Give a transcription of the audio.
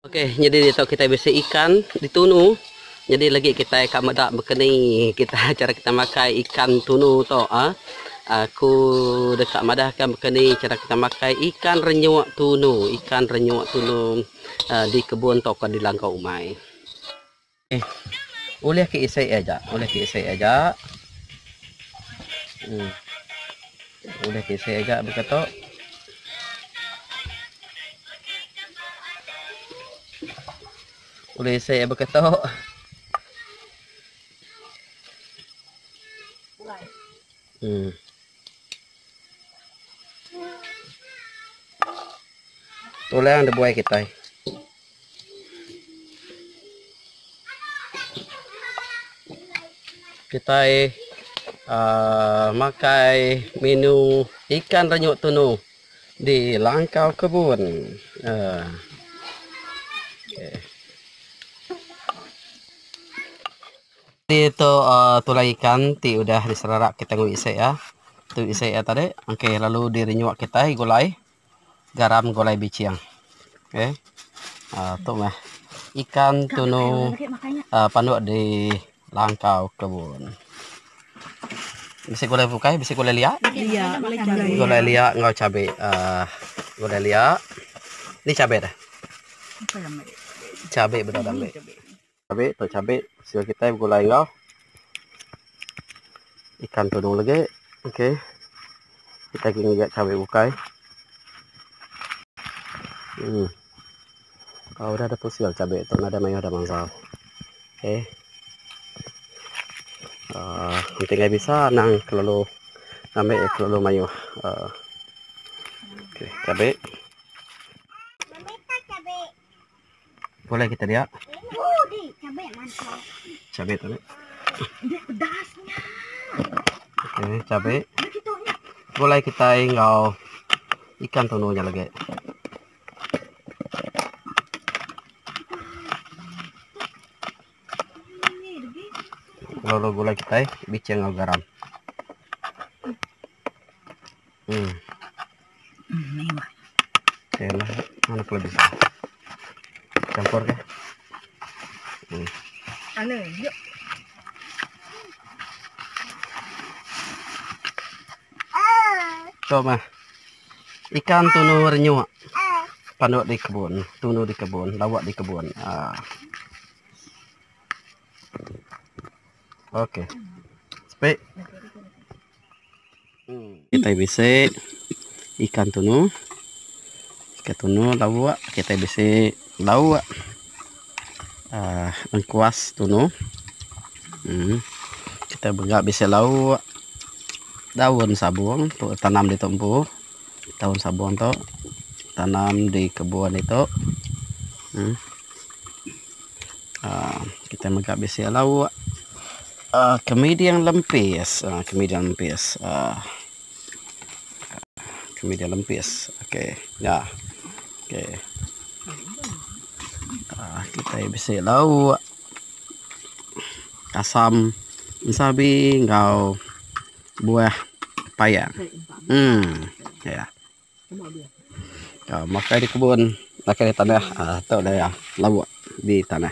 Okey, nyadi ditu kitai bisi ikan ditunu. Nyadi lagi kitai ka meda bekeni kita chara kita makai ikan tunu tu ah. Aku deka madahka bekeni chara kita makai ikan renyuk tunu, ikan renyuk tunu aaa di kebun tauka di langkau umai. Eh, ulih ke isi aja, ulih ke isi aja. Hmm. Ulih ke isi aja baka tu. Ulih isi baka tu. Hmm. Tulang dibuai kitai. Kitai uhh makai menu ikan renyuk tunu di langkau kebun uhh. Ditu uhh tulai ikan ti udah diserarak kitai ngui isi iya. Tu isi iya tadi okey lalu direnyuk kitai gulai garam gulai biching. Okey uhh tu meh ikan tunu uhh panduk di langkau kebun. Bisi gulai bukai bisi gulai lia? Gulai lia enggau chabi uhh gulai lia. Ni chabi deh. Chabi bedau ambi. Cabe tu cabe sida kitai begulai enggau ikan tunu lagi okey kitai agi ngiga cabe bukai uhh udah deh pusil cabe tu nadai mayuh da mansa okey uhh enti enggai bisa anang kelalu ngambi kelalu mayuh uhh okey cabe. Boleh kita dia. Cabe tu ni. Okey, cabe. Gulai kita enggau ikan tunu nya lagi. Lalu gulai kita bicing enggau garam. Hmm. Okay lah, mana kalau bisa. Campur ke? Hmm. Ana, yuk. Tu mah. Ikan tunu renyuk. Panduk di kebun, tunu di kebun, lawak di kebun. Ah. Okey. Sepi. Kitai bisi ikan tunu, ikan tunu lauk kitai bisi lauk uhh lengkuas tunu uhh kitai mega bisi lauk daun sabung tu tanam ditu empu daun sabung tu tanam di kebun ditu uhh uhh kitai mega bisi lauk uhh kemiding lempis uhh kemiding lempis uhh kemiding lempis ok nya ok uhh kitai bisi lauk kasam ensabi enggau buah paya uhh ya. Makai di kebun makai di tanah uhh tu daya lauk di tanah.